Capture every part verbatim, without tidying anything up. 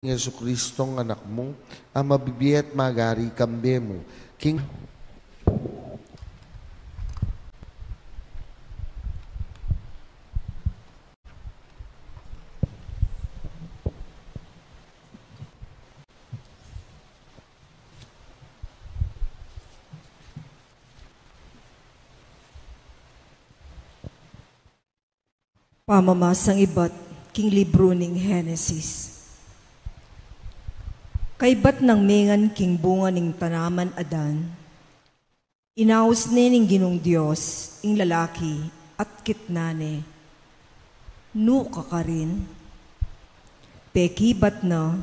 Jesucristong Anak mu, a mabibie at magari kambe mu, King. Pamamasang ibat king libru ning Henesis. Kaibat nang mengan king bunga ning tanaman Adan, inaus ne ning Ginung Dios ing lalaki at kitnan ne, "Nu ka karin?" Pekibat na,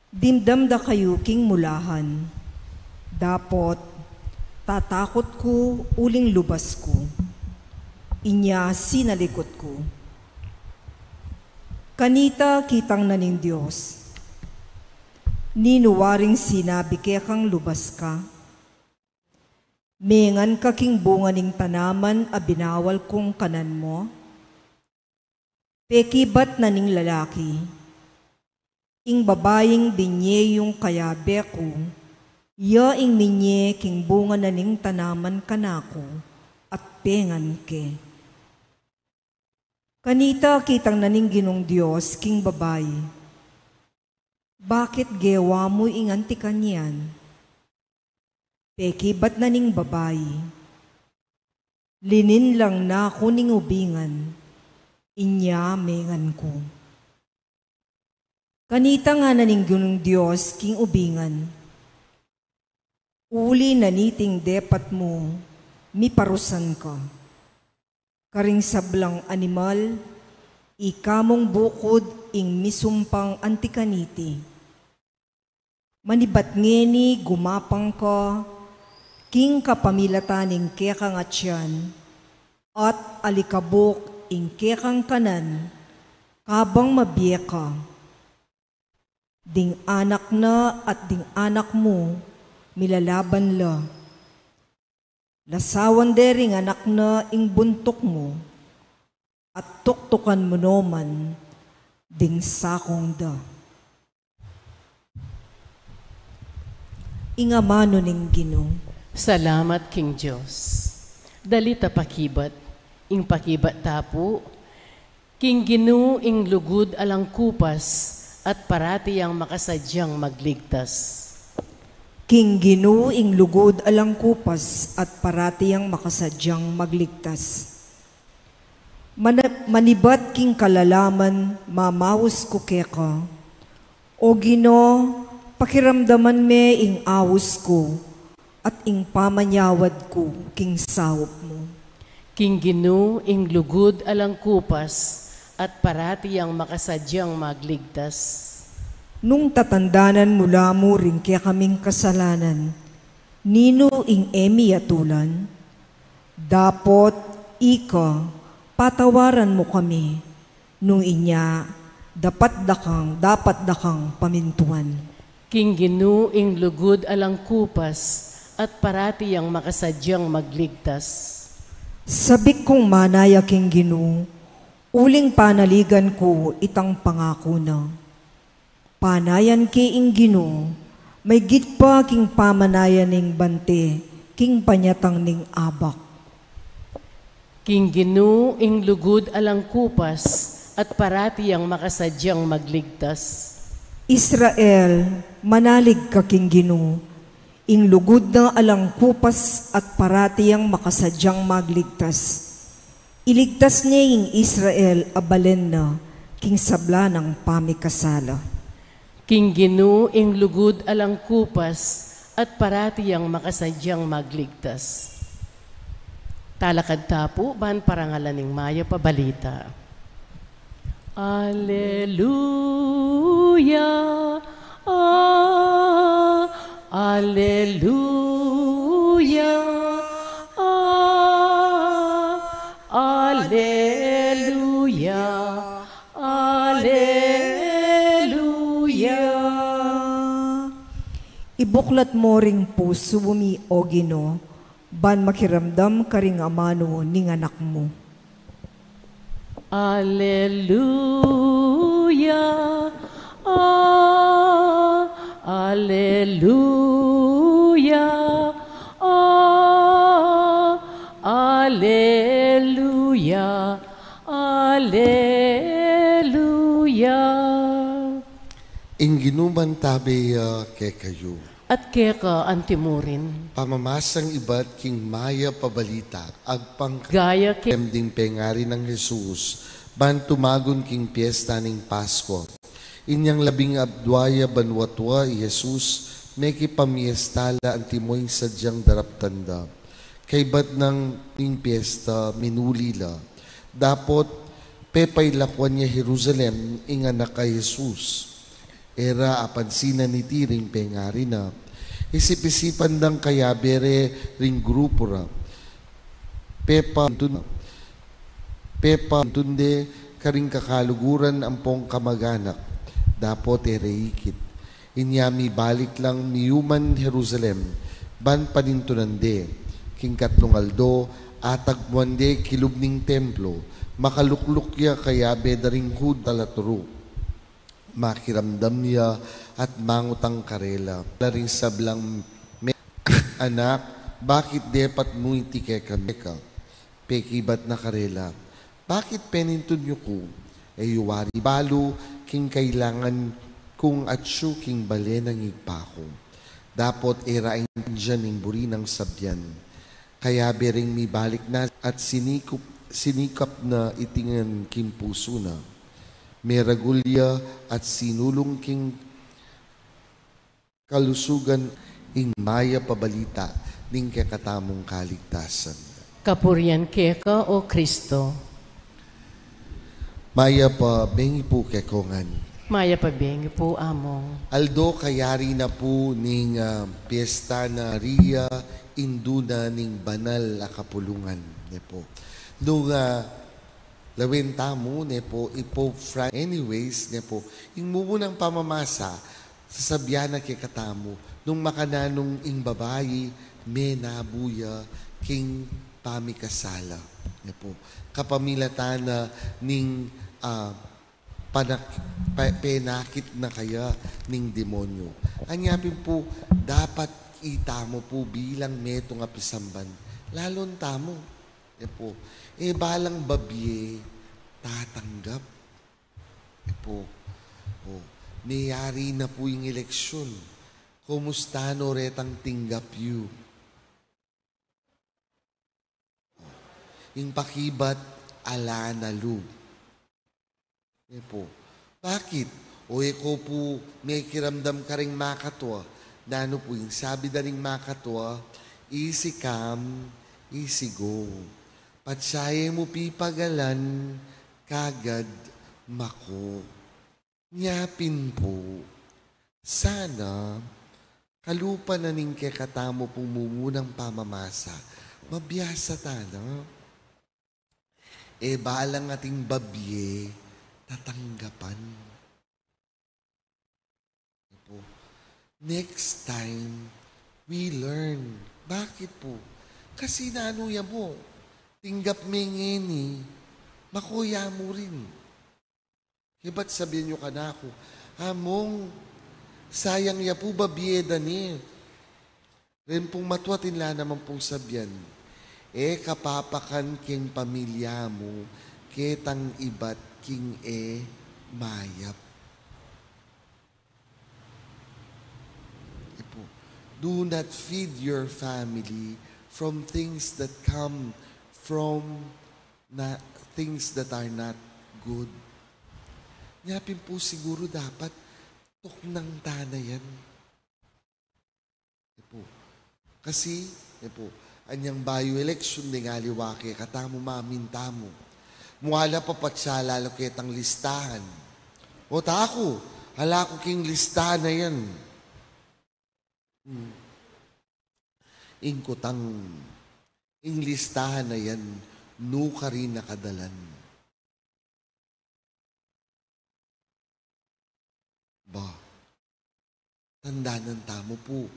"Dimdam da kayu king mulahan, dapot tatakut ku uling lubas ku." Inya sinalikut ku. Kanita kitang na ning Dios, "Ninu waring sinabi kekang lubas ka? Mengan ka king bunga ning tanaman a binawal kung kanan mu?" Pekibat na ning lalaki, "Ing babaing binie yung kayabe ku, ya ing minie king bunga na ning tanaman kanaku, at pengan ke." Kanita kitang na ning Ginung Dios king babai, "Bakit gewa mu ing anti kanyan?" Pekibat na ning babai, "Lininlang na ku ning ubingan, inya mengan ku." Kanita ngana ning Ginung Dios king ubingan, "Uli na niting depat mu, miparusan ka. Karing sablang animal, ika mung bukud ing misumpang anti kaniti. Manibat ngeni gumapang ka king kapamilatan ning kekang atian, at alikabuk ing kekang kanan, kabang mabie ka. Ding anak na at ding anak mu, milalaban la. Lasawan de ring anak na ing buntuk mu, at tuktukan mu no man ding sakung da." Ing amanu ning Ginu. Salamat king Dios. Dalit a pakibat. Ing pakibat ta pu, king Ginu ing lugud alang kupas at parati yang makasadyang magligtas. King Ginu ing lugud alang kupas at parati yang makasadyang magligtas. Mana-, manibat king kalalaman, mamaus ku keka. O Ginu, pakiramdaman me ing aus ku, at ing pamanyawad ku king saup mu. King Ginu ing lugud alang kupas, at parati yang makasadyang magligtas. Nung tatandanan mu la mu ring kekaming kasalanan, ninu ing e mi atulan? Dapot ika, patawaran mu kami, nung inya, dapat da kang, dapat da kang pamintuan. King Ginu ing lugud alang kupas, at parati yang makasadyang magligtas. Sabik kung manaya king Ginu, uling panaligan ku itang pangaku na. Panayan ke ing Ginu, maygit pa king pamanayan ning bante, king panyatang ning abak. King Ginu ing lugud alang kupas, at parati yang makasadyang magligtas. Israel, manalig ka king Ginu, ing lugud na alang kupas at parati yang makasadyang magligtas. Iligtas ne ing Israel a balen na king sabla nang pamikasala. King Ginu ing lugud alang kupas at parati yang makasadyang magligtas. Talakad ta pu ban parangalan ing mayap a balita. Aleluya, a, aleluya, a, aleluya, aleluya. Ibuklat mo ring pusu mi, O Ginu, ban makiramdam karing amanu ning Anak mu. Aleluya, Aleluya, ah, aleluya, aleluya. Ing Ginu mantabe ya kekayu. At keka antimurin. Pamamasang ibat king Mayap a Balita agpang gaya ke ding pengari nang Jesus, ban tumagun king piesta ning Paskua. Inyang labing adua ya banua tua i Jesus, mekipamiesta la antimo ing sadyang daraptan da. Kaybat nang ing piesta, minuli la. Dapot, pepailakuan ya Jerusalem ing anak a Jesus. E ra apansinan iti ring pengari na. Isip-isipan dang kayabe re ring grupu ra. Pepa, tun-, pepa, tunde karing kakaluguran ampong kamaganak. Dapot e re ikit. Inya mibalik lang miyuman Jerusalem, ban panintunan de. King katlung aldo, atagpuan de kilub ning templo, makalukluk ya kayabe da ring Judio a talaturu. Makiramdam ya at mangutang karela. Laring sablang me-, Anak, bakit depat mu iti kekami? Pekibat na karela, bakit penintun yu ku? E yu wari balu king kailangan kung atsu king bale nang ibpa ku. Dapot e ra aintindian ing buri nang sabian. Kayabe ring mibalik na at sinikup-, sinikap na iti ngan king pusu na. Meragul ya at sinulung king kalusugan. Ing Mayap a Balita ning kekatamung kaligtasan. Kapurian keka, O Kristo. Mayap a bengi pu kekongan. Mayap a bengi pu, Among. Aldo kayari na pu ning, ah, piesta na Maria, Indu na ning Banal a Kapulungan, ne pu. Nung, ah, lawen tamu, ne pu, i Pope Fran-, anyways, ne pu, ing mumunang pamamasa, sasabian na kekatamu, nung makananu ing babai, menabu ya king pamikasala. Ne pu, kapamilatan na ning, ah, panak-, pa-, penakit na kaya ning demonyo. Anya pin pu, dapat itamu pu bilang metung a pisamban, lalun tamu. E pu, e balang babie tatanggap. E pu, o, meyari na pu ing eleksyun. Kumusta no retang tinggap yu? Ing pakibat, ala na lu. E pu, bakit? O e ko pu mekiramdam karing makatua. Nanu pu ing sabi da ring makatua? Easy come, easy go. Patsa e mu pipagalan, kagad mako. Nya pin pu, sana kalupa na ning kekatamu pung mumunang pamamasa, mabiasa tana. E balang ating babie tatanggapan. Pu, next time, we learn. Bakit pu? Kasi nanu ya mu, tinggap me ngeni, mako ya mu rin. Kaybat sabian yu kanaku, Among, sayang ya pu babie da ne. Ren pung matua atin la naman pung sabian, e ka papakan king pamilya mu ketang ibat king e mayap. E pu, do not feed your family from things that come from na, things that are not good. Nya pin pu siguru dapat tuknang tana yan. E pu. Kasi, e pu, anyang bayu eleksyun deng aliwa kekatamu, maminta mu. Mu ala pa patsa ala ketang listahan. O taku, ala ku king listahan a yan. Hmm. Ing kutang, ing listahan a yan, nukarin na kadalan. Ba, tandanan tamu pu,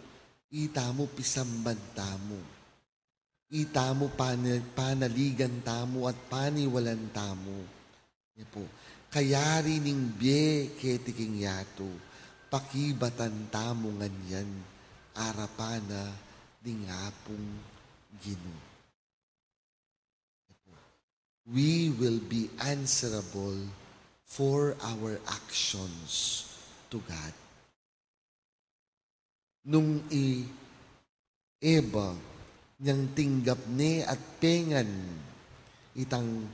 itamu pisamban tamu, itamu pana-, panaligan tamu at paniwalan tamu. Nya pu, kayari ning bie keti king yatu, pakibatan tamu ngan yan arapan na ning Apung Ginu. We will be answerable for our actions to God. Nung i Eva, nyang tinggap ne at pengan itang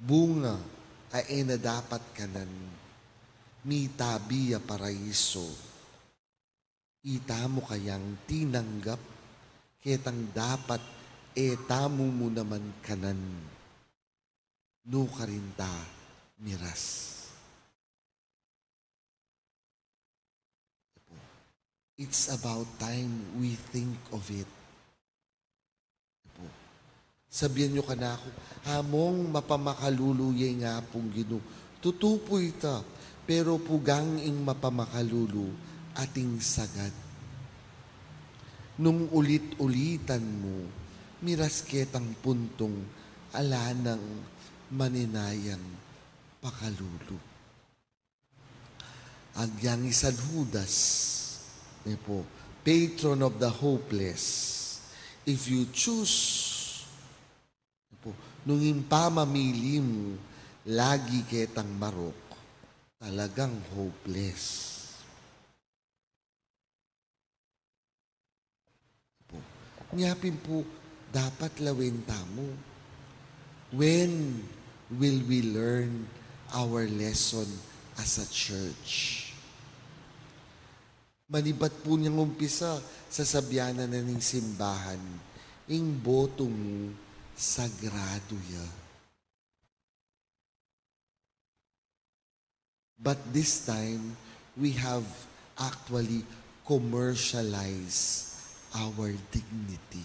bunga a e na dapat kanan, mitabi ya paraiso. Itamu kayang tinanggap ketang dapat e tamu mu naman kanan, nukarin ta miras? It's about time we think of it. Sabian yu kanaku, among mapamakalulu ya ing Apung Ginu. Tutu pu ita, pero pugang ing mapamakalulu ating sagad. Nung ulit-ulitan mu, miras ketang puntung ala nang maninayang pakalulu. Agyang i San Judas, ne pu, patron of the hopeless. If you choose, ne pu, nung ing pamamili mu lagi ketang marok, talagang hopeless. Nya pin pu, dapat lawen tamu. When will we learn our lesson as a church? Manibat pu nyang umpisa, sasabian na ning simbahan, ing boto mu sagrado ya. But this time, we have actually commercialized our dignity.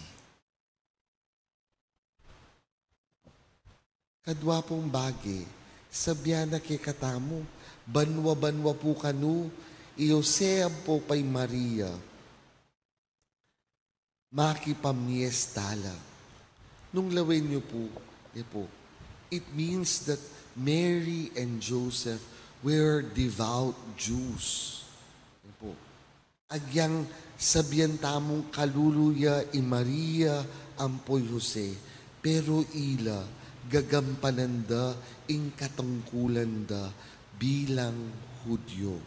Kadwa pung bage, sabian na kekatamu, banwa-banwa pu kanu i Jose ampo pa i Maria makipamiesta la. Nung lawen yu pu, ne pu, it means that Mary and Joseph were devout Jews. Ne pu. Agyang sabian tamung kalulu ya i Maria ampo i Jose, pero ila gagampanan da ing katungkulan da bilang Hudyo.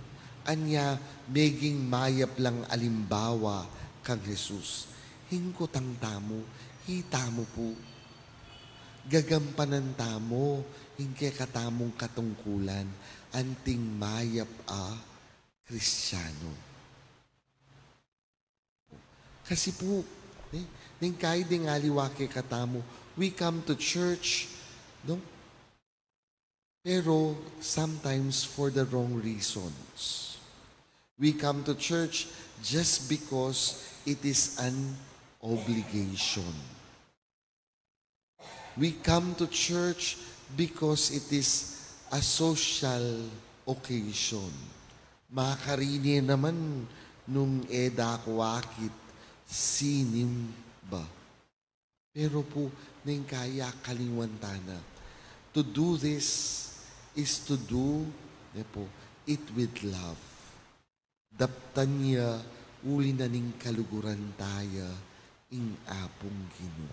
Anya, meging mayap lang alimbawa kang Jesus. Ing kutang tamu, itamu pu. Gagampanan tamu ing kekatamung katungkulan anting mayap a Kristiano. Kasi pu, eh, ning kai ding aliwa kekatamu, we come to church, no? Pero sometimes for the wrong reasons. We come to church just because it is an obligation. We come to church because it is a social occasion. Makarine naman nung e da ku akit sinimba. Pero pu, neng kaya kalingwan tana. To do this is to do, ne pu, it with love. Daptan ya uli na ning kaluguran taya ing Apung Ginu.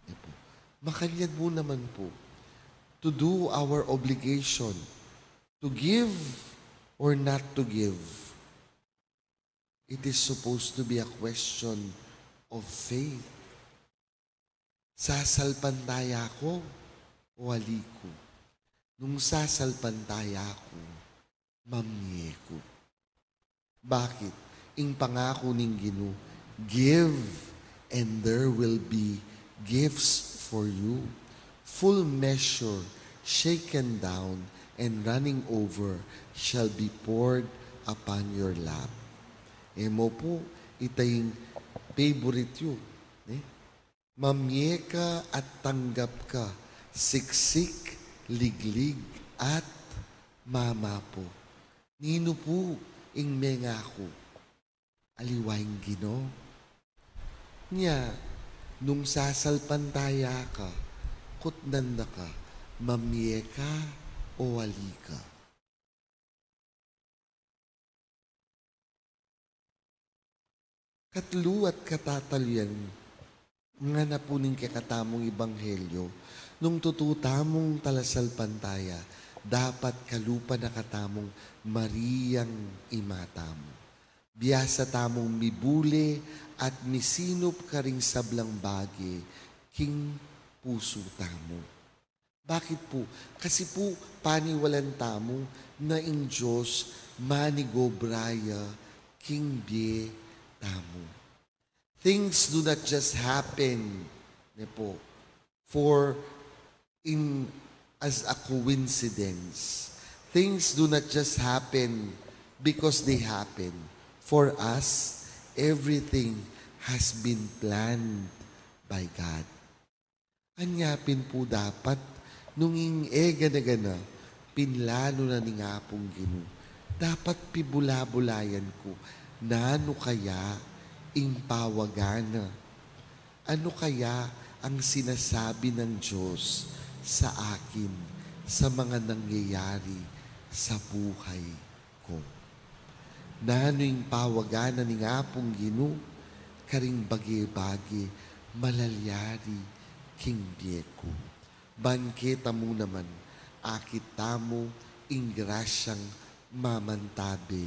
Ne pu. Makanyan mu naman pu. To do our obligation, to give or not to give, it is supposed to be a question of faith. Sasalpantaya ku o ali ku? Nung sasalpantaya ku, mamie ku. Bakit? Ing pangaku ning Ginu, "Give, and there will be gifts for you. Full measure, shaken down, and running over shall be poured upon your lap." E mo pu, ita ing favorite yu, ne? Mamie ka at tanggap ka, siksik, liglig, at mamapu. Ninu pu ing mengaku? Aliwa ing Ginu. Nya, nung sasalpantaya ka, kutnan da ka, mamie ka o ali ka? Katlu at katatalu yan, ngana pu ning kekatamung ebanghelyo, nung tutu tamung talasalpantaya, dapat kalupa na katamung Mariang ima tamu. Biasa tamung mibule at misinup karing sablang bage king pusu tamu. Bakit pu? Kasi pu paniwalan tamu na ing Dios manigobra ya king bie tamu. Things do not just happen, ne po, for in as a coincidence. Things do not just happen because they happen. For us, everything has been planned by God. Anya pin pu dapat, nung ing e gana-gana, pinlanu na ning Apung Ginu, dapat pibula-bulayan ku, nanu kaya ing pawagan na? Ano kaya ang sinasabi ng Diyos sa akin sa mga nangyayari sa buhay ko? Nanu ing pawagan na ning Apung Ginu karing bage-bage malalyari king bie ku? Ban keta mu naman, akit tamu ing grasyang mamantabe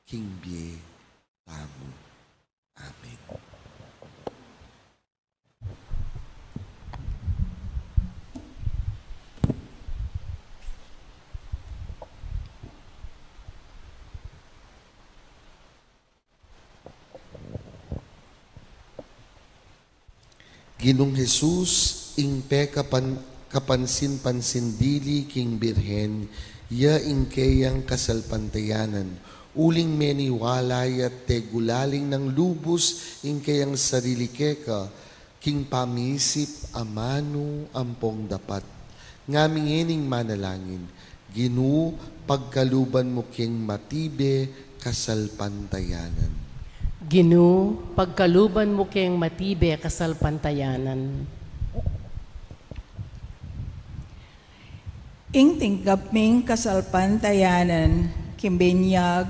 king bie tamu. Amen. Ginung Jesus, ing pekapan-, kapansin-pansin dili king Birhen, ya ing keyang kasalpantayanan, uling meniwala ya at tegulaling nang lubus ing keyang sarili keka, king pamisip amanu ampong dapat. Ngaming ening manalangin, Ginu, pagkaluban mu keng matibe kasalpantayanan. Ginu, pagkaluban mu keng matibe kasalpantayanan. Ing tinggap ming kasalpantayanan king binyag,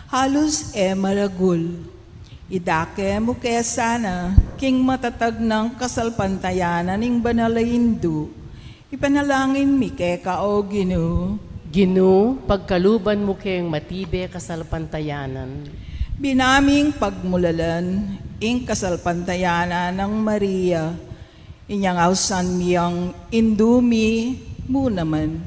halus e maragul. Idake mu ke sana king matatag nang kasalpantayanan ing banal a indu. Ipanalangin mi keka, O Ginu. Ginu, pagkaluban mu keng matibe kasalpantayanan. Binaming pagmulalan ing kasalpantayanan nang Maria. Inyang ausan mi yang indu mi mu naman.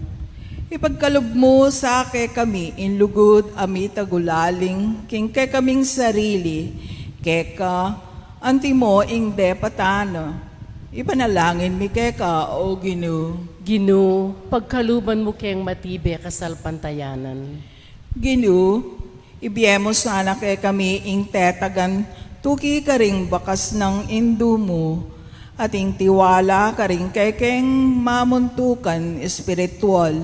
Ipagkalub mu sa kekami ing lugud a mitagulaling king kekaming sarili, keka antimo ing depatan na. Ipanalangin mi keka, O Ginu. Ginu, pagkaluban mu keng matibe kasalpantayanan. Ginu, ibie mu sana kekami ing tetagan tuki karing bakas nang indu mu, at ing tiwala karing kekeng mamuntukan espiritual.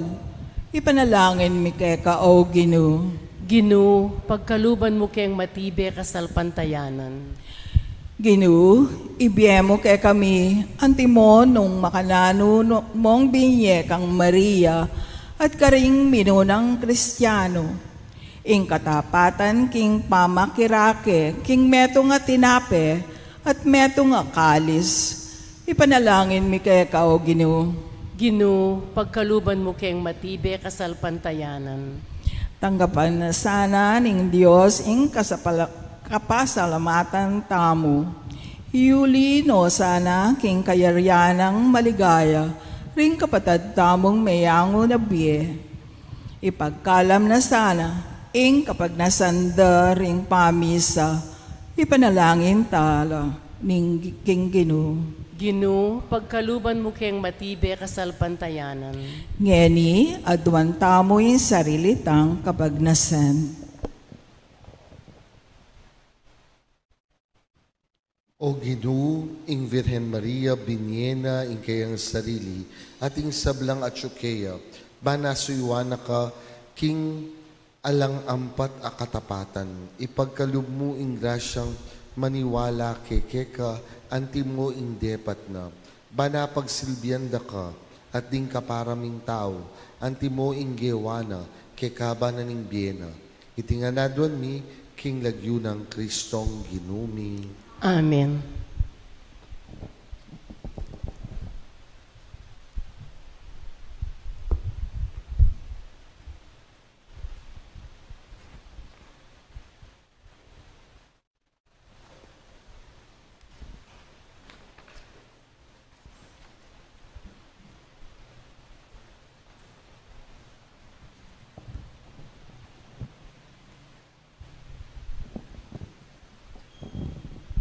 Ipanalangin mi keka, O Ginu. Ginu, pagkaluban mu keng matibe kasalpantayanan. Ginu, ibie mu kekami antimo nung makananu mong binye kang Maria at karing minunang Kristiano. Ing katapatan king pamakirake king metung a tinape at metung a kalis. Ipanalangin mi keka, O Ginu. Ginu, pagkaluban mu keng matibe kasalpantayanan. Tanggapan na sana ning Dios ing kasapala-, kapasalamatan tamu. Yuli no sana king kayarian nang maligaya ring kapatad tamung meyangu na bie. Ipagkalam na sana ing kapagnasan da ring pamisa. Ipanalangin tala ning king Ginu. Ginu, pagkaluban mu keng matibe kasalpantayanan. Ngeni, aduan tamu ing sarili tang kapagnasan. O Ginu, ing Virgen Maria, binye na ing keyang sarili, at ing sablang atyu keya, ban asuyuan na ka king alang ampat a katapatan, ipagkalub mu ing grasyang maniwala ke keka, antimo ing depat na, ban apagsilbian da ka, at ding kapara ming tau, antimo ing gewa na, kekaban na ning bie na. Iti ngan aduan mi, King lagyu nang Kristong Ginu mi. Amen.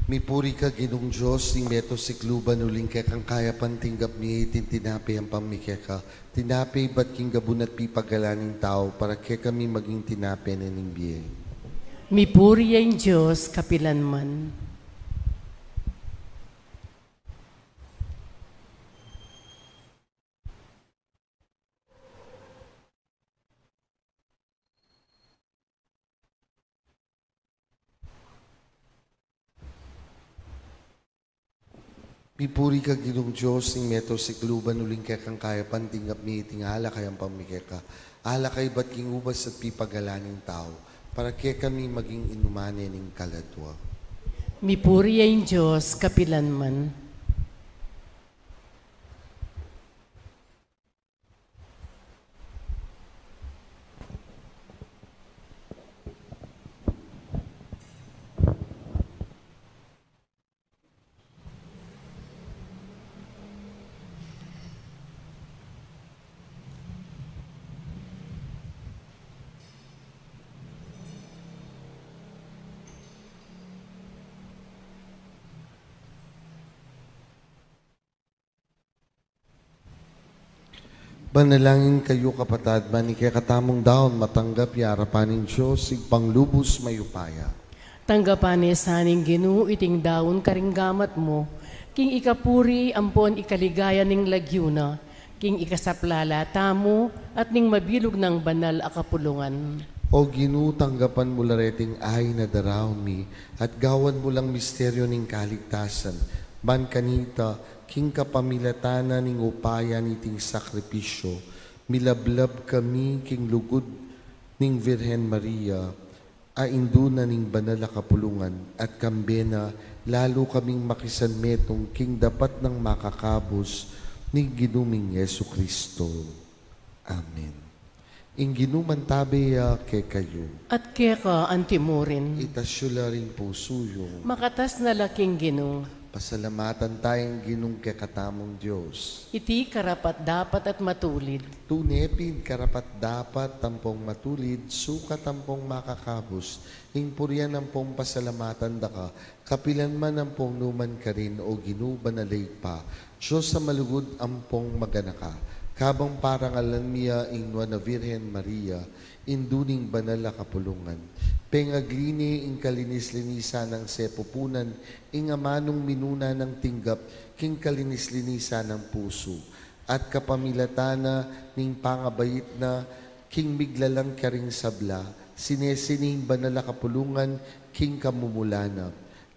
Mipuri ka Ginung Dios ning meto sikluban, uling kekang kayapan tinggap mi iting tinape ampang mi keka. Tinape ibat king gabun at pipagalan ning tau, para kekami maging tinape ne ning bie. Mipuri ya ing Dios kapilan man. Mipuri ka Ginung Dios ning meto sikluban, uling kekang kayapan tinggap mi iting alak a ampang mi keka. Alak a ibat king ubas at pipagalan ning tau, para kekami maging inuman ne ning kaladua. Mipuri ya ing Dios kapilan man. Manalangin kayu, kapatad, ban ing kekatamung daun matanggap ya arapan ning Dios, Ibpang lubus mayupaya. Tanggapan ne sa ning Ginu iting daun karing gamat mu, king ikapuri ampon ikaligaya ning lagyu na, king ikasaplala tamu at ning mabilug nang banal a kapulungan. O Ginu, tanggapan mu la reting ain a daraun mi, at gawan mu lang misteryu ning kaligtasan, ban kanita, king kapamilatan na ning upaya niting sakripisyu, milablab kami king lugud ning Virgen Maria, a indu na ning banal a kapulungan, at kambe na lalu kaming makisanmetung king dapat nang makakabus ning Ginu ming Jesucristo. Amen. Ing Ginu mantabe ya kekayu. At keka antimurin. Itas yu la ring pusu yu. Makatas na la king Ginu. Pasalamatan taya ing Ginung kekatamung Dios. Iti karapat-dapat at matulid. Tune pin karapat-dapat ampong matulid, sukat ampong makakabus, ing purian ampong pasalamatan da ka, kapilan man ampong numan karin, o Ginu, banal a Ibpa, Dios a malugud ampong maganaka. Kabang parangalan mi ya ing Nuan a Virgen Maria, indu ning banal a kapulungan, pengagli ne ing kalinis-linisan nang sepupunan, ing amanung minuna nang tinggap king kalinis-linisan nang pusu, at kapamilatan na ning pangabait na king miglalang karing sabla, sinesi ne ing banal a kapulungan king kamumulan na.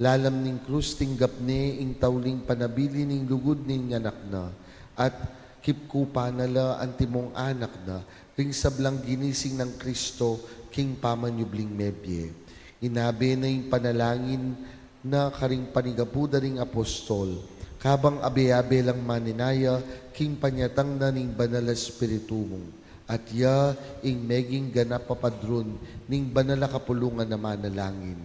Lalam ning krus tinggap ne ing tauling panabilin ning lugud ning Anak na, at kipkupan na la antimong anak na, ring sablang ginising nang Kristo king pamanyubling mebie. Inabe na ing panalangin na karing panigapu da ring apostol, kabang abe-abe lang manenaya king panyatang na ning Banal a Espiritu mu, at ya ing meging ganap a padron ning banal a kapulungan a manalangin.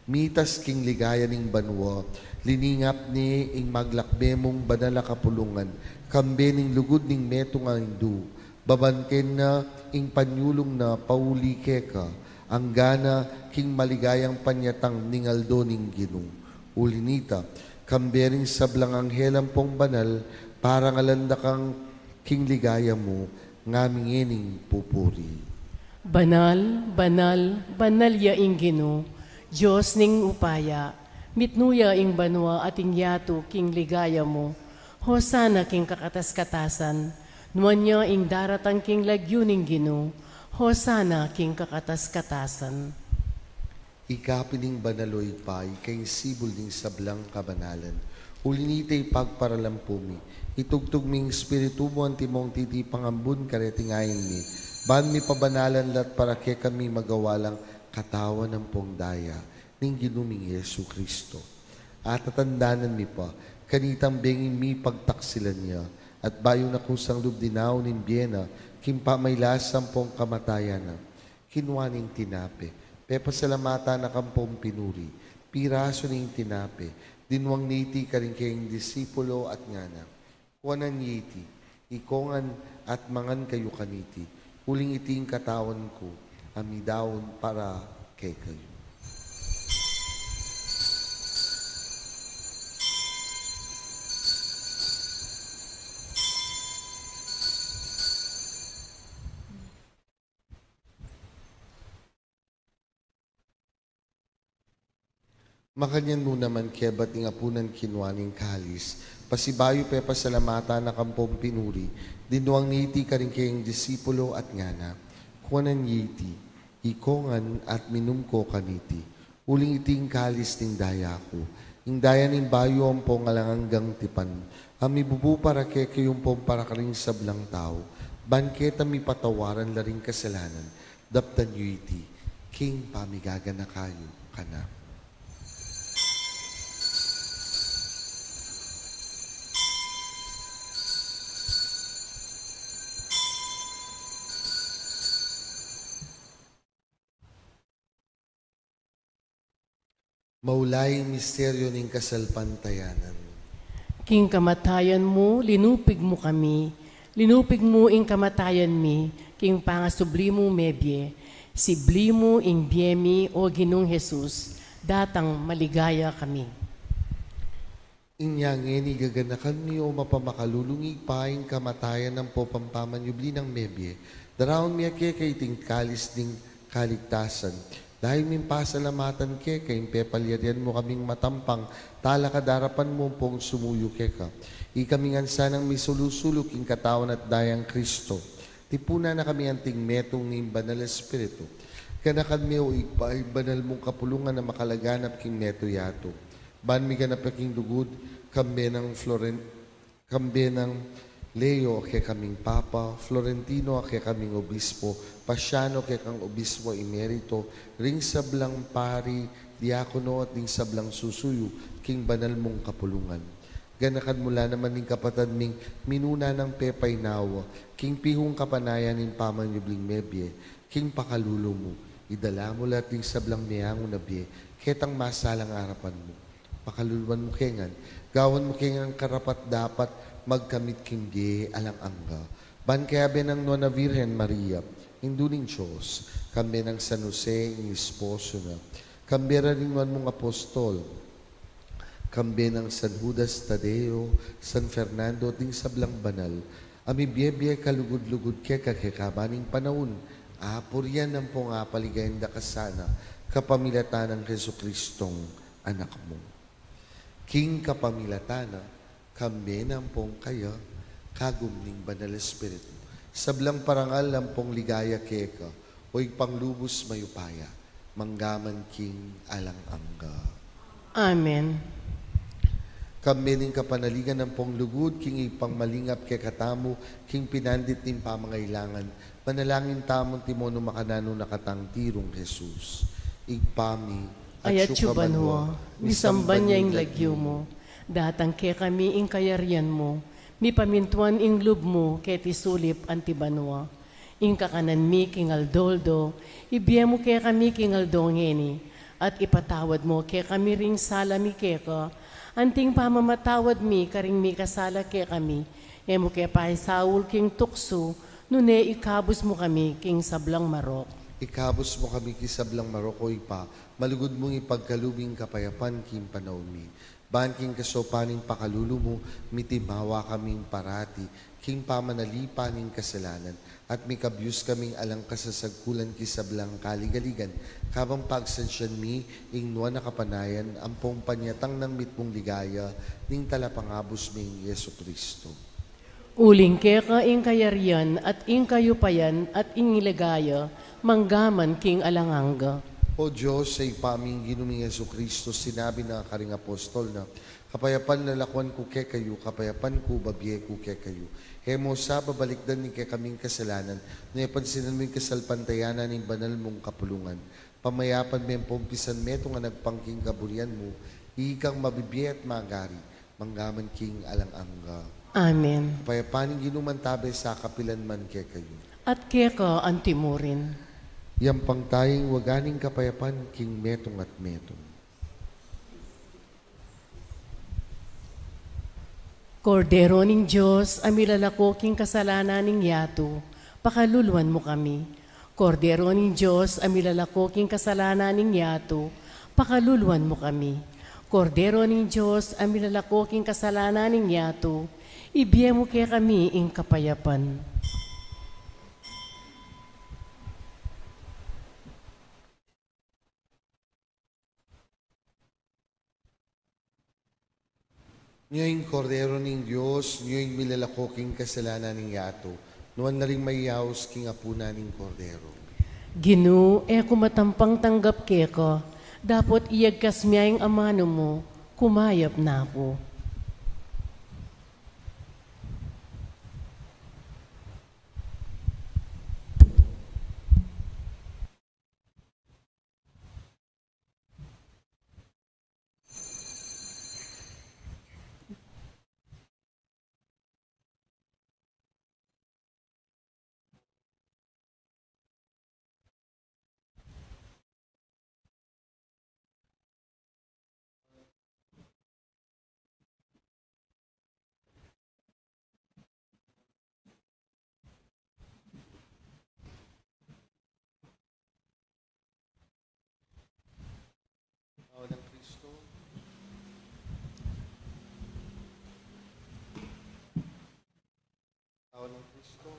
Mitas king ligaya ning banua, liningap ne ing maglakbe mung banal a kapulungan, kambe ning lugud ning metung a indu, babanten na ing panyulung na pauli keka, anggana king maligayang panyatang ning aldo ning Ginu. Uli nita, kambe ring sablang anghel ampong banal, parangalan da kang king ligaya mu, ngami ngening pupuri. Banal, banal, banal ya ing Ginu, Dios ning upaya, mitmu ya ing banua at ing yatu king ligaya mu. Hosana king kakatas-katasan, nuan ya ing daratang king lagyu ning Ginu, Hosana king kakatas-katasan. Ika pin ing banal, o Ibpa, ika ing sibul ning sablang kabanalan. Uli nita ipagparalampu mi, itugtug ming Espiritu mu antimong titipang ambun kareting ain mi, ban mipabanalan la at para kekami magawa lang Katawan ampong daya ning Ginu ming Jesucristo. Atatandanan mi pa, kanitang bengi mi pagtaksilan ya, at bayu na kusang lub dinaun ing bie na, king pamaylasa ampong kamatayan na, kinua ne ing tinape, pepasalamatan na kampong pinuri, pirasu ne ing tinape, dinwang ne iti karing kayang disipulo at ngana, Kuanan ye iti, ikongan at mangan kayu kaniti, uling iti ing katawan ku, a midaun para kekayu. Makanyan mu naman kebat ing apunan kinua ne ing kalis, pasibayu pepasalamatan na kampong pinuri, dinwang ne iti karing kayang disipulo at ngana, Kuanan ye iti, ikongan at minum ko kaniti, uling iti ing kalis ning daya ku, ing daya ning bayu ampong alang anggang tipan, a mibubu para kekayu ampong para karing sablang tau, ban keta mipatawaran la ring kasalanan, Daptan yu iti king pamigaganaka yu kanaku. Maulaing misteryo ning kasalpantayanan. King kamatayan mu, linupig mu kami. Linupig mu ing kamatayan mi, king pangasubli mung mebie. Sibli mu ing bie mi, O Ginung Jesus, datang maligaya kami. Inya ngeni gaganakan mi, O mapamakalulung Ibpa, ing kamatayan ampong pamanyubli nang mebie. Daraun mi keka iting kalis ning kaligtasan. Dayun ming pasalamatan keka, ing pepalyarian mu kaming matampang talakad king arapan mu ampong sumuyu keka. Ikami ngan sanang misulu-sulu king katawan at dayang Kristo. Tipunan na kami anting metung ning Banal Espiritu. Ganakan me, O Ibpa, ing banal mung kapulungan a makalaganap king metung yatu. Ban miganap ya king lugud, kambe nang Floren-, kambe nang Leo a kekaming Papa, Florentino a kekaming Obispo, Pasiano a kekang Obispo Emerito, ring sablang pari, diakono at ding sablang susuyu king banal mung kapulungan. Ganakan mu la naman ing kapatad ming minuna nang pepaynawa king pihung kapanayan ning pamanyubling mebie, king pakalulu mu, idala mu la at ding sablang meangu na bie ketang masalang arapan mu. Pakaluluan mu ke ngan, gawan mu ke ngan karapat-dapat magkamit king bie alang angga. Ban kayabe nang Nuan a Virgen Maria, Indu ning Dios, kambe nang San Jose, ing esposo na, kambe ra ring nuan mung apostol, kambe nang San Judas Tadeo, San Fernando, at ding sablang banal a mibie-bie kalugud-lugud keka kekaban ning panaun, apurian ampong apaligayan da ka sana, kapamilatan nang Jesucristong Anak mu. King kapamilatan na, kambe na ampong kaya, kagum ning Banal Espiritu, sablang parangal ampong ligaya keka, O Ibpang lubus mayupaya, manggaman king alang angga. Amen. Kambe ning kapanaligan ampong lugud king Ibpang malingap kekatamu, king pinandit ning pamangailangan, manalangin tamu antimong makananu na katang tirung Jesus. Ibpa mi, atsu ka banua, misamban ya ing lagyu mu, datang kekami ing kayarian mu, mipamintuan ing lub mu keti sulip anti banua. Ing kakanan mi king aldo-aldo, ibie mu kekami king aldo ngeni, at ipatawad mu kekami ring sala mi keka, anting pamamatawad mi karing mikasala kekami, e mu ke paisaul king tuksu, nune ikabus mu kami king sablang marok. Ikabus mu kami king sablang marok, O Ibpa, malugud mung ipagkalub ing kapayapan king panaun mi. Ban king kasaupan ning pakalulu mu, mitimawa kaming parati king pamanalipan ning kasalanan, at mikabyus kaming alang kasasagkulan king sablang kaligaligan, kabang pagsansian mi ing nuan a kapanayan ampong panyatang nang mitmung ligaya ning Talapangabus ming Jesucristo. Uling keka ing kayarian at ing kayupayan at ing ligaya manggaman king alang angga. O Dios, Ibpa ming Ginu ming Jesucristo, sinabi na karing apostol na, kapayapan lalakuan ku kekayu, kapayapan ku babie ku kekayu. E mu sa babalikdan ing kekaming kasalanan, nune pansinan mu ing kasalpantayanan ning banal mung kapulungan. Pamayapan me ampong misan metung a agpang king kaburian mu, ikang mabibie at magari, mangga man king alang angga. Amen. Kapayapan ning Ginu mantabe sa kapilan man kekayu. At keka antimurin. Yampang tayang waga ning kapayapan king metung at metung. Kordero ning Dios, a milalako king kasalanan ning yatu, pakaluluan mu kami. Kordero ning Dios, a milalako king kasalanan ning yatu, pakaluluan mu kami. Kordero ning Dios, a milalako king kasalanan ning yatu, ibie mu kekami ing kapayapan. Nyo ing Kordero ning Dios, nyo ing milalako king kasalanan ning yatu, nuan la ring mayaus king apunan ning Kordero. Ginu, e ku matampang tanggap keka, dapot iyagkas me ing amanu mu, kumayap na ku. Katawan ng Kristo. Katawan ng Kristo.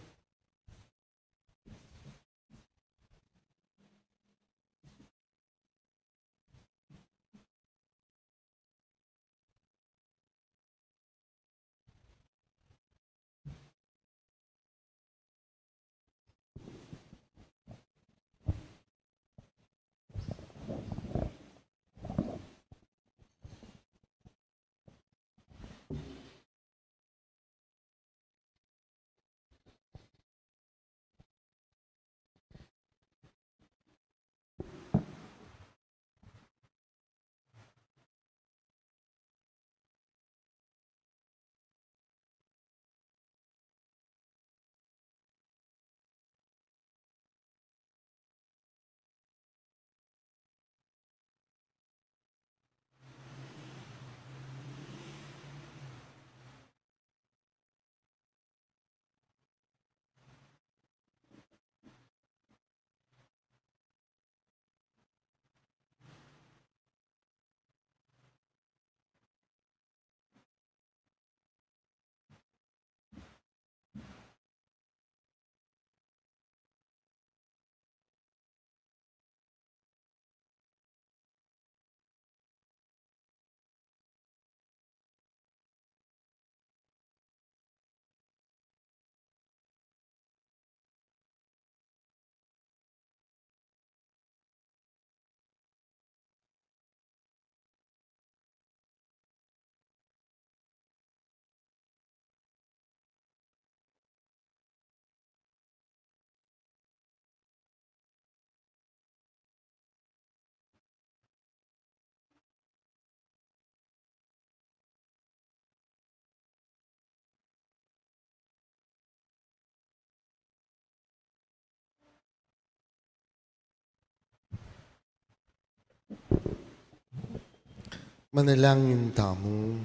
Manalangin tamu.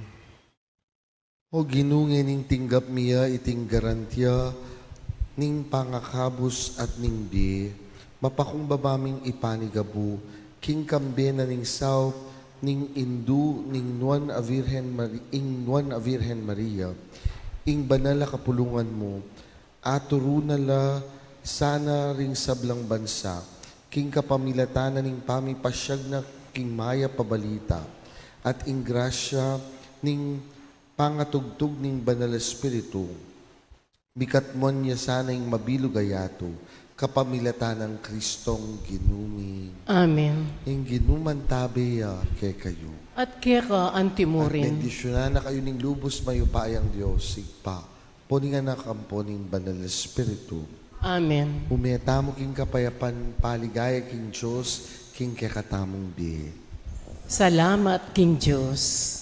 O Ginu, ngening tinggap mi ya iting garantiya ning pangakabus at ning bie, mapakumbaba ming ipanigabu king kambe na ning saup ning indu ning Nuan a Virgen Mari-, ing Nuan a Virgen Maria, ing banal a kapulungan mu, aturu na la sana ring sablang bansa, king kapamilatan na ning pamipasyag na king mayap a balita, at ing grasya ning pangatugtug ning Banal Espiritu, mikatmuan ya sana ing mabilug a yatu, kapamilatan nang Kristong Ginu mi. Amen. Ing Ginu mantabe ya kekayu. At keka antimurin. At bendisyunan na kayu ning lubus mayupayang Dios, Ibpa, ampo ning Anak, ampo ning Banal Espiritu. Amen. Ume tamu king kapayapan, paligaya king Dios, king kekatamung bie. Salamat king Dios.